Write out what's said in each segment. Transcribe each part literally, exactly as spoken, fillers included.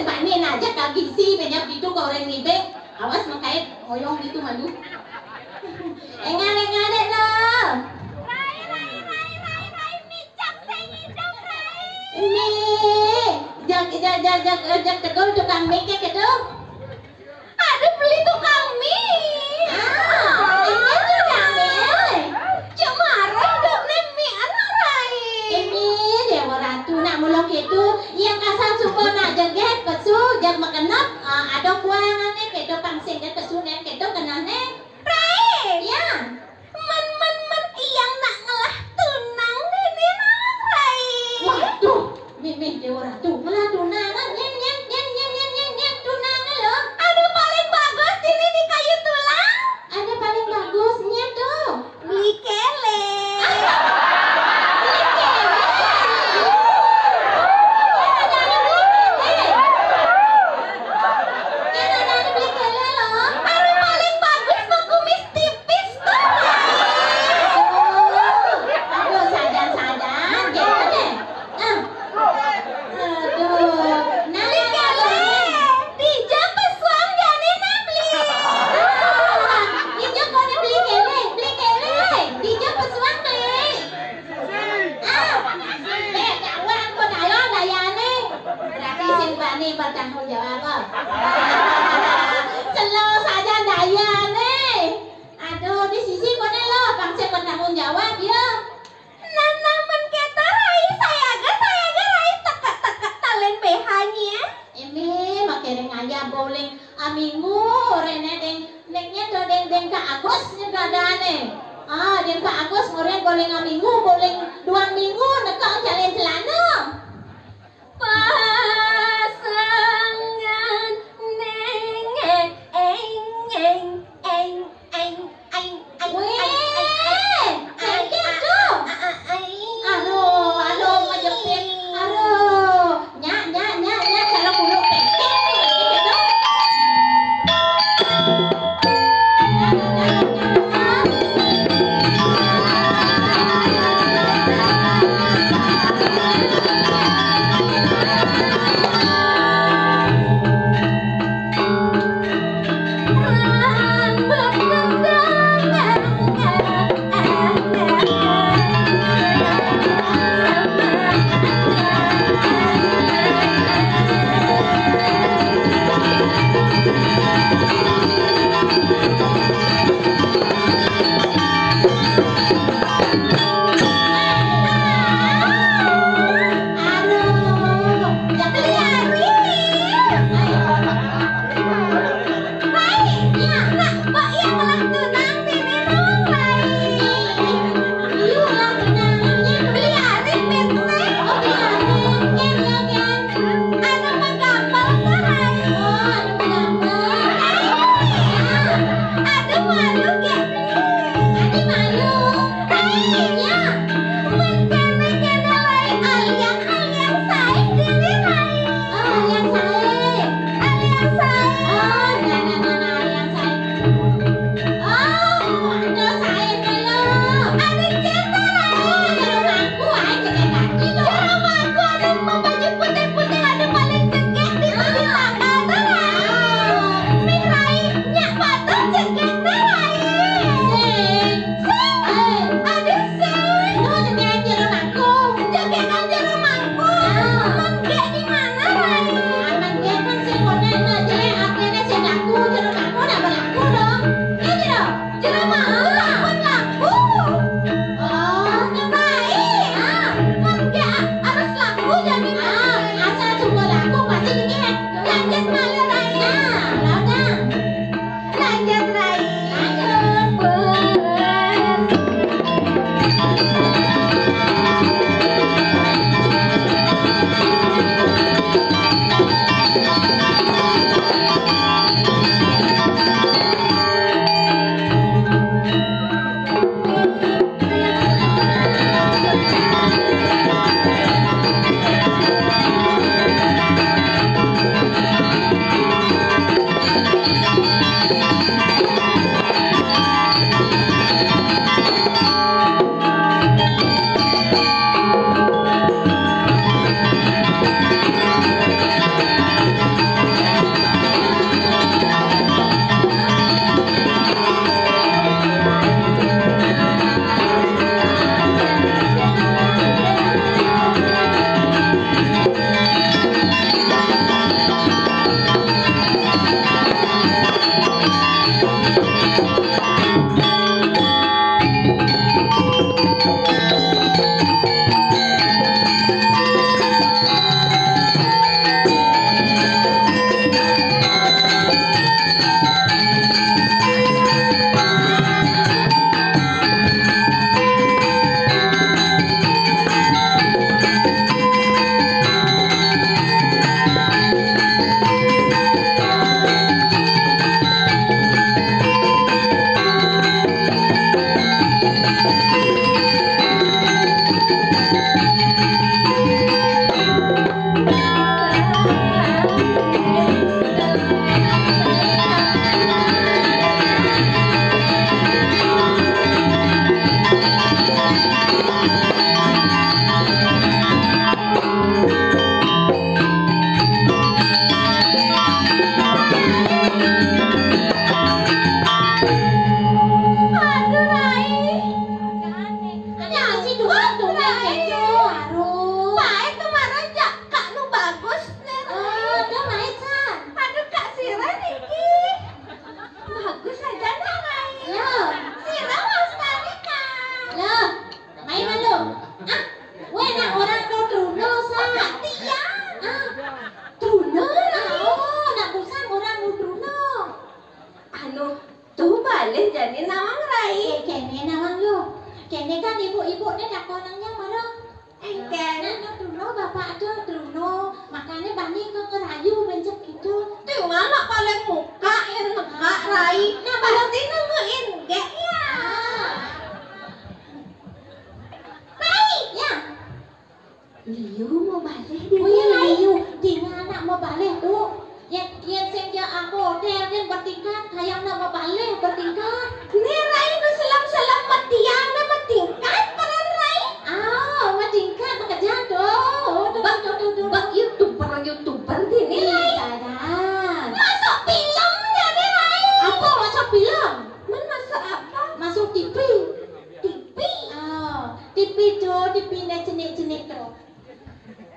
Bani najak ka gisi, benya bitu ka orang ngibek. Awas mengkait oyong gitu malu. Engal, engal dek lo. Rai, rai, rai, rai, rai, micak sengidang, rai. Ini, jak, jak, jak, jak, jak tegul tukang mie kedo. Ada beli tukang mie. Ah, ini tukang mie. Cuma rai dok nem mie anu rai. Ini Dewa Ratu nak mulok itu, yang kasar suka nak jeget pesu, jag makenep, ah, ada kuangan nih, kedo pangsing dan pesu nem kedo kenal nih. Rai. Ya. Men, men, men, iyang nak ngelah tunang dini nawang, Rai. Waduh, mimih Dewa Ratu, ngelah tunangan, nyen, nyen, nyen, nyen, nyen, nyen, nyen, tunangan lo. Aduh, paling bagus dini di kayu tulang. Ada paling bagus, nyen tuh. Beli kele. Beli kele. Ada, ada beli kele. Ada, ada beli kele lo. Aduh, paling bagus mah kumis tipis tuh. Aduh, sajan-sajan, gitu deh. Ah. Aduh, nah, beli kele. Dija pesuang jani nah beli. Dija kone beli kele, beli kele. Dija pesuang beli. Ah, eh, jawab kok dayo dayane. Berarti sing bani bertanggung jawab kok. Selo saja dayane. Aduh, di sisi kone lo, bangsa bertanggung jawab ya. Nah, nah, men keto rai, sayaga, sayaga rai, teka, teka, talen behanya. Ini makereng ayam boling aminggu rene deng, neknya do deng, deng ka Agus nya dadane. Ah, deng ka Agus ngoren boling aminggu, boling dua minggu neka calen celana. Pasangan nenge eng eng eng eng eng eng eng eng eng. Weh, eng eng tuh. Aduh, aduh, ngejepit. Aduh, nyak, nyak, nyak, nyak, kalau bulu pengkek nih, gitu. Aduh, Rai. Makane. Ada si dua tuh, Rai. Aduh. Pae kemarin jak kak nu bagus nih, Rai. Oh, ada main, San. Aduh, kak sira niki. Bagus aja nih, Rai. Loh. Sira mau sekali, Kak. Loh, main malu. Ah, weh, nak orang do Truno, San. Kak Tia. Ah, Truno, Rai. Oh, nak busan orang do Truno. Anu, tuh balik jani nawang, Rai. Eh, kene nawang lu. Kene kan ibu-ibu ne takonannya malu. Engken. Nah, nah, Truno, bapak tuh Truno. Makanya bani ke ngerayu bencek gitu. Tuh mana paling muka yang nekak, Rai. Nah, pasti nungguin gak ya. Ah. Rai, ya. Liu mau balik di. Oh iya, Rai. Liu. Dengan anak mau balik tuh. Yen, yen sing ja aku hotel kan bertingkat, kayak nak mau balik bertingkat. Nih, Rai, nu selam-selam metiang na bertingkat, peran, Rai. Ah, bertingkat bekerja tuh. Tuh, tuh, tuh, tuh, tuh. Bak YouTuber, YouTuber gini, Rai. Ih, sadar. Masuk film jadi, Rai. Apa masuk film? Men masuk apa? Masuk T V. T V. Oh, T V tuh, T V ne cenik-cenik tuh.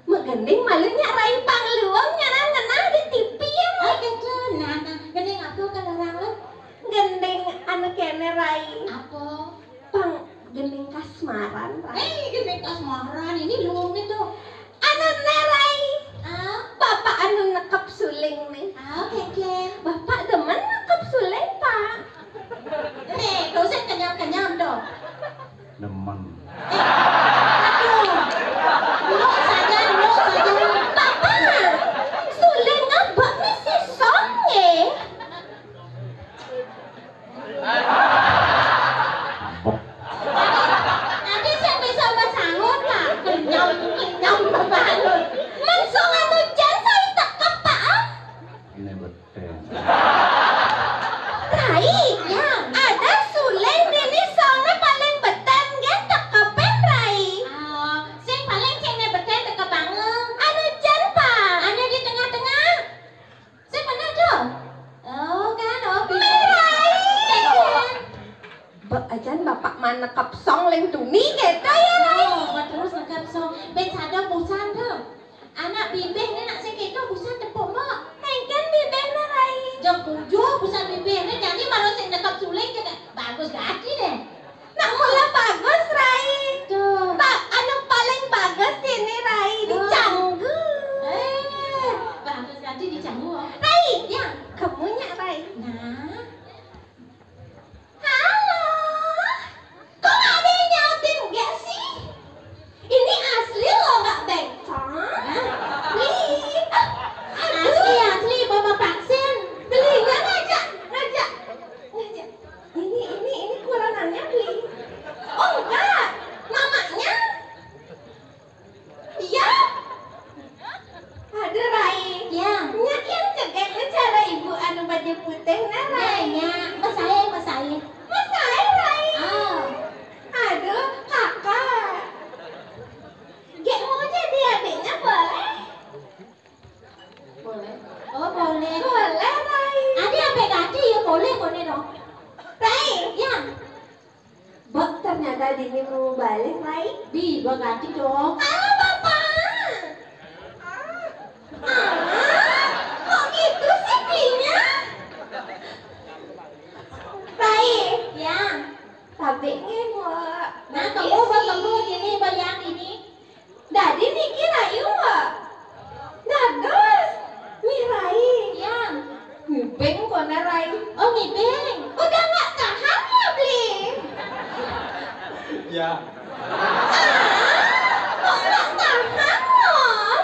Megending malunya Rai Pangluang ngenah-ngenah di T V ya, Rai. Oh, gitu. Nah, nah, gending apa kalau orang lu? Gending anu kene, Rai. Apa? Pang gending kasmaran, Rai. Eh, gending kasmaran. Ini luung nih tuh. Anu ne, Rai. Ah? Bapak anu nekep suling nih. Ah, oke, oke. Bapak demen nekep suling, Pak. Nih, dosen kenyam-kenyam dong. Demen. Aduh. Lu saja, lu saja. Papa, suling abak misi song ye. Nanti saya bisa bersahur, Pak. Kenyam, kenyam, Bapak. Mensong anu jan saya tekep, Pak, ah. Ini betul. Rai, ya, ada suling dini sone paling beten gen tekepen, Rai. Oh, sing paling sing ne beten tekep banget. Anu jan, Pak. Anu di tengah-tengah. Sing mana tuh? Oh, kan, oh, Rai. Kan. Be, ajan bapak mana kepsong leng tuni gitu ya, Rai. Oh, terus nekep song. Ben sadar busan tuh. Anak bibih ni nak sing keto busan tepuk, Mbok. Engken bibih ne, Rai. Jok bujur busan bibih ni, jadi baru sing nekep suling kena bagus gati deh. Nak mula bagus, Rai. Tuh. Pak, anu paling bagus ini, Rai, di Canggu. Eh, bagus gati di Canggu, oh. Rai, ya, kamunya, Rai. Nah. Halo. Kok nggak ada yang nyautin nggak sih? Ini asli loh, nggak bengkak. Hah? Nih. Asli, asli, bawa vaksin. Belinya ngajak, ngajak, ngajak. Ini, ini, ini kurangannya beli. Oh, enggak. Namanya? Iya. Ada, Rai. Ya. Nya yang cegek cara ibu anu baju putih, nah, Rai. Ya, ya. Mesai, mesai. Mesai, Rai. Ah. Aduh, kakak. Gek mau jadi adiknya boleh? Boleh. Oh, boleh. Boleh, Rai. Ada apa ganti ya boleh, boleh dong. Rai. Ya. Bek, ternyata dini mau balik, Rai. Bi, gua ganti dong. Halo, Bapak. Ah, kok gitu sih belinya? Rai. Ya. Tapi nggih, Mbok. Nah, kamu, Mbok, kamu gini, Mbok, yang ini. Dadi niki rayu, Mbok? Dados. Wih, Rai. Ya. Ngibing kone, Rai. Oh, ngibing. Udah nggak tahan ya, Bli? Ya. Ah, kok nggak tahan, loh?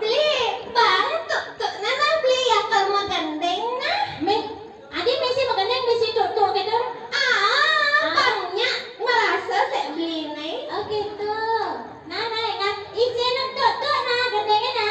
Bli, bang, tuk-tuk nana Bli ya kalau mau gending, nah. Meh, Adi mesti magending di situ tuh gitu. Ah, ah. Bangnya merasa sek beli nih. Oh gitu. Nah, nah, ingat. Izin untuk tuh, nah, gendingnya, nah.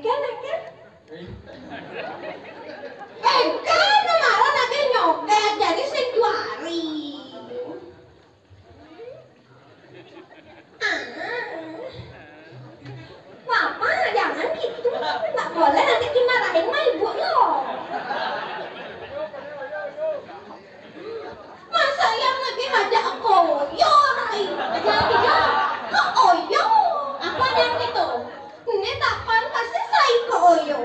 Kan, kan? Eh, kan, kemarin lagi nyogét, jadi sing juari. Ah. Mama, jangan gitu. Nggak boleh, nanti dimarahin sama ibu lo. Masa yang lagi ngajak ke Oyo, Rai? Ngajak apa? Ke Oyo. Apa yang itu? Ini takkan kasih saya ke Oyo.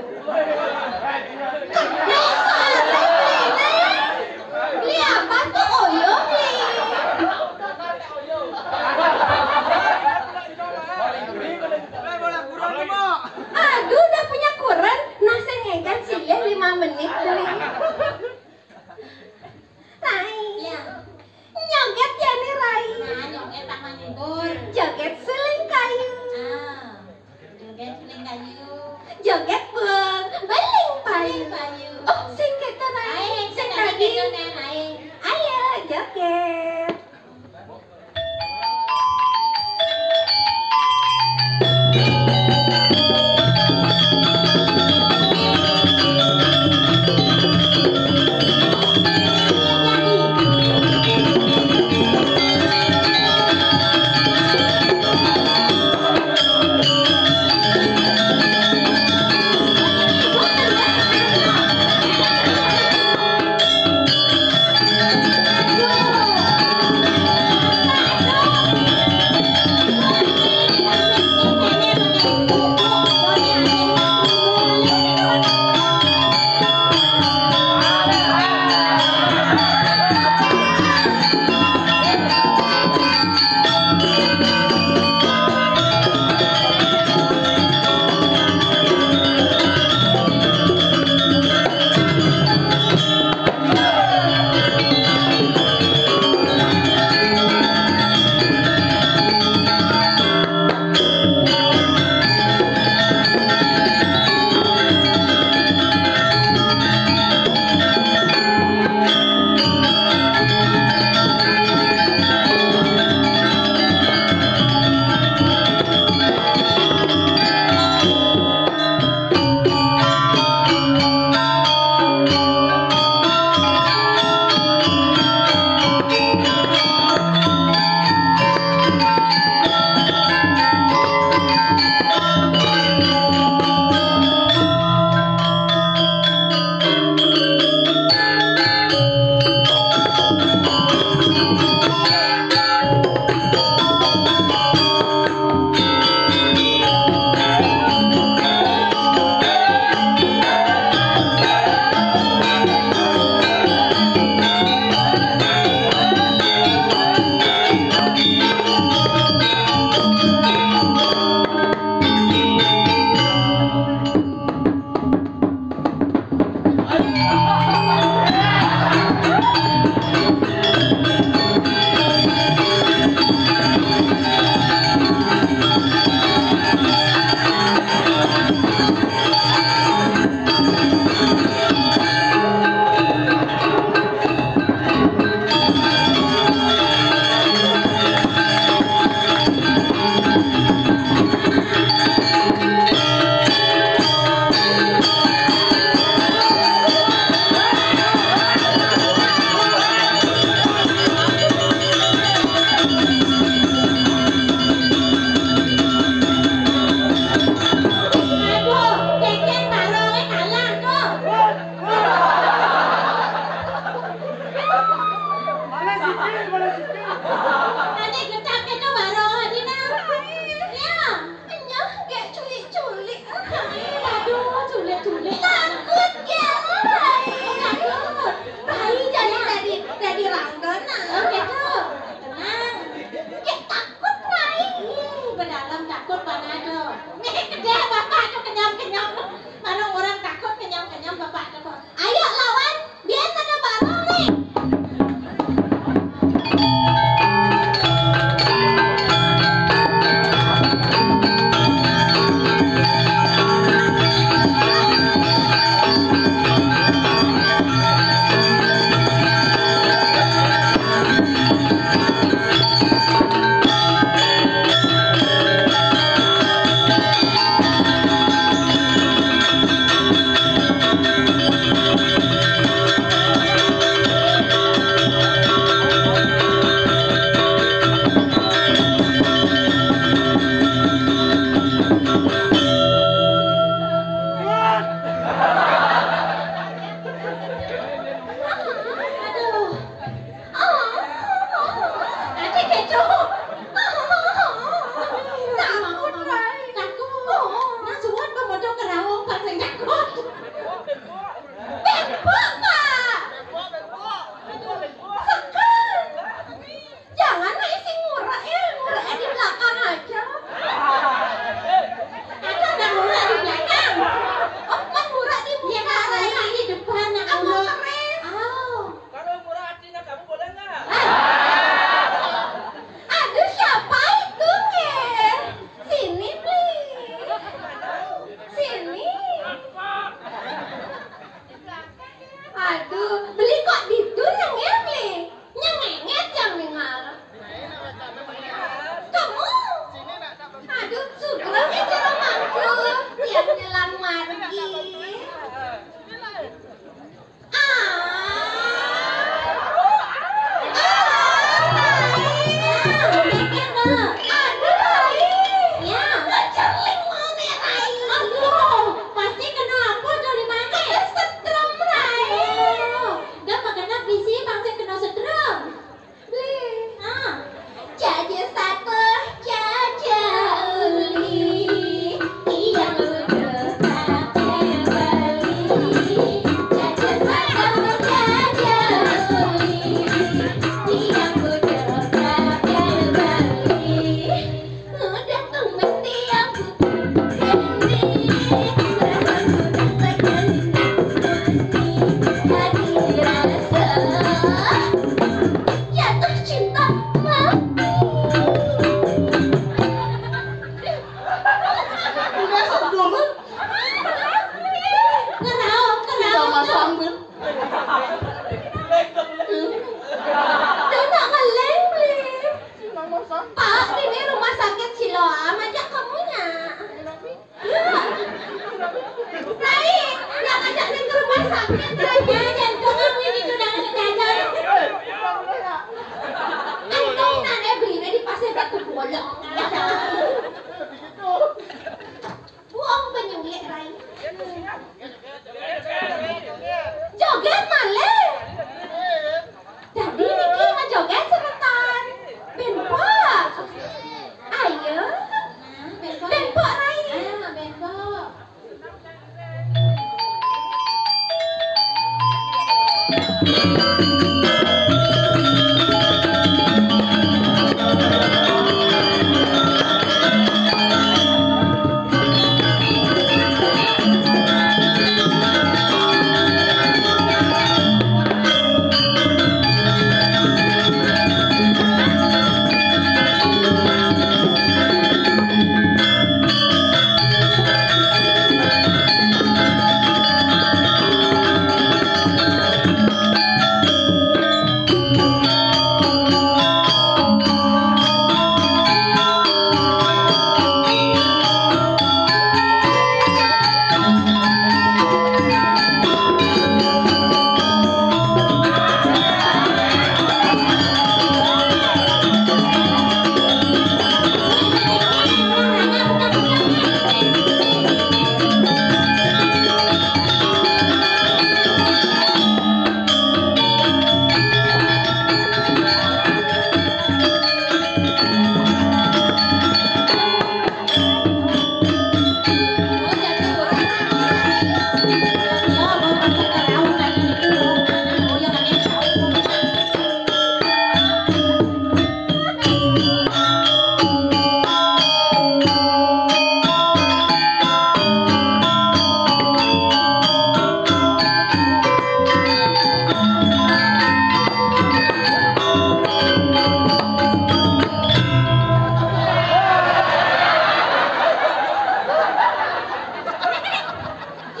Kedai soalnya ini. Beli apa tuh Oyo, beli? Aduh, udah punya kuren. Nah, saya ngengkan silih lima menit, beli. Rai. Ya. Nyogét ya nih, Rai. Nah, nyogét taman libur. Joget suling kayu. Ah, joget suling kayu. Joget bung beling payu. Beling payu. Oh, sing kita, Rai. Ayo, sing kita lagi. Kita, Rai. Ayo, joget.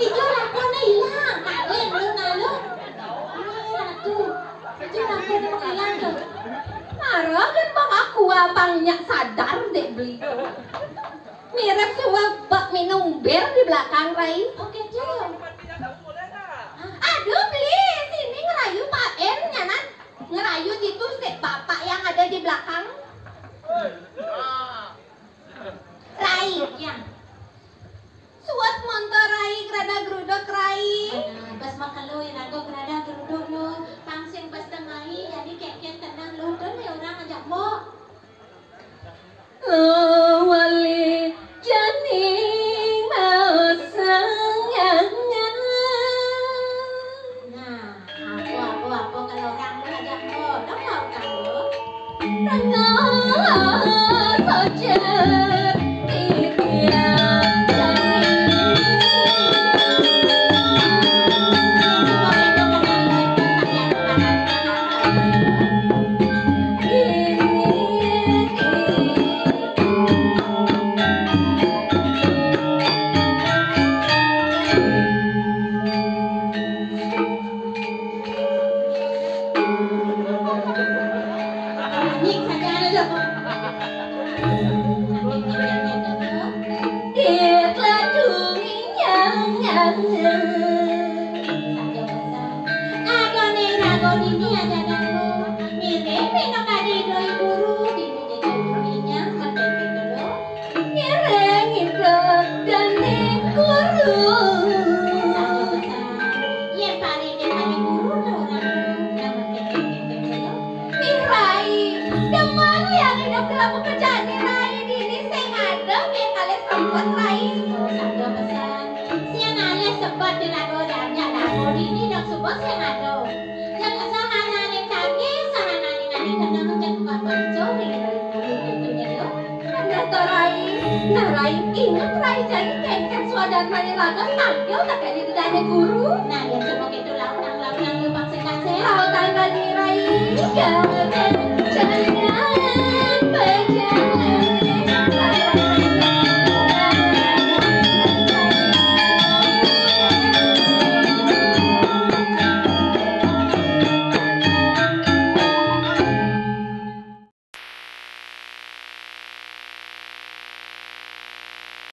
Ijo lakone ilang, kaden lu nalu. Ih, Ratu, ijo lakone ilang tuh. Mara kan bang aku abang nyak sadar dek beli. Mirip suwe bak minum bir di belakang, Rai. Oke, Jo. Aduh, beli sini ngerayu Pak En, nyanan. Ngerayu itu si bapak yang ada di belakang. Rai, yang suat montor Rai, gerada geruduk Rai. Nah, bas makelo irago gerada geruduk lo, pang sing bas tengai, jadi kek-kek tenang lo, don ya orang ajak mo. Lo wali jani mau sangangan. Nah, apa, apa, apa kalau orang lo ajak mo, dong mau kamu. Rengga sojer titiang jani. Nyik saja ada dong. Sakit, sakit, sakit, sakit. Dia telah dunia. Saja pesan. Adoh, Neng, rago dini aja dangmu. Mirip pino kadi doi guru, dini dikandungnya, makin gitu loh. Ngiring idup dane guru. Saja pesan. Yen paling dikandung guru, tuh orang guru, nah, makin gitu loh. Ih, Rai, demen ya nginep dalam pekerjaan nih, Rai. Dini sing ngadem ya kali sempet, Rai. Sabda pesan. Sing alih sempet di lagu danya lagu dini dong sebut sing ngadem. Yang sahana ning kaki, sahana ning ati tenang jeng papanco ning dari bulu gitu ya lo. Bener to, Rai. Nah, Rai, inget, Rai, jani kengken swadarmane laga tangkil tak kene didane guru. Nah, ya cuma gitu launang-launang lu paksik-paksik. Lautan Bali, Rai. Gak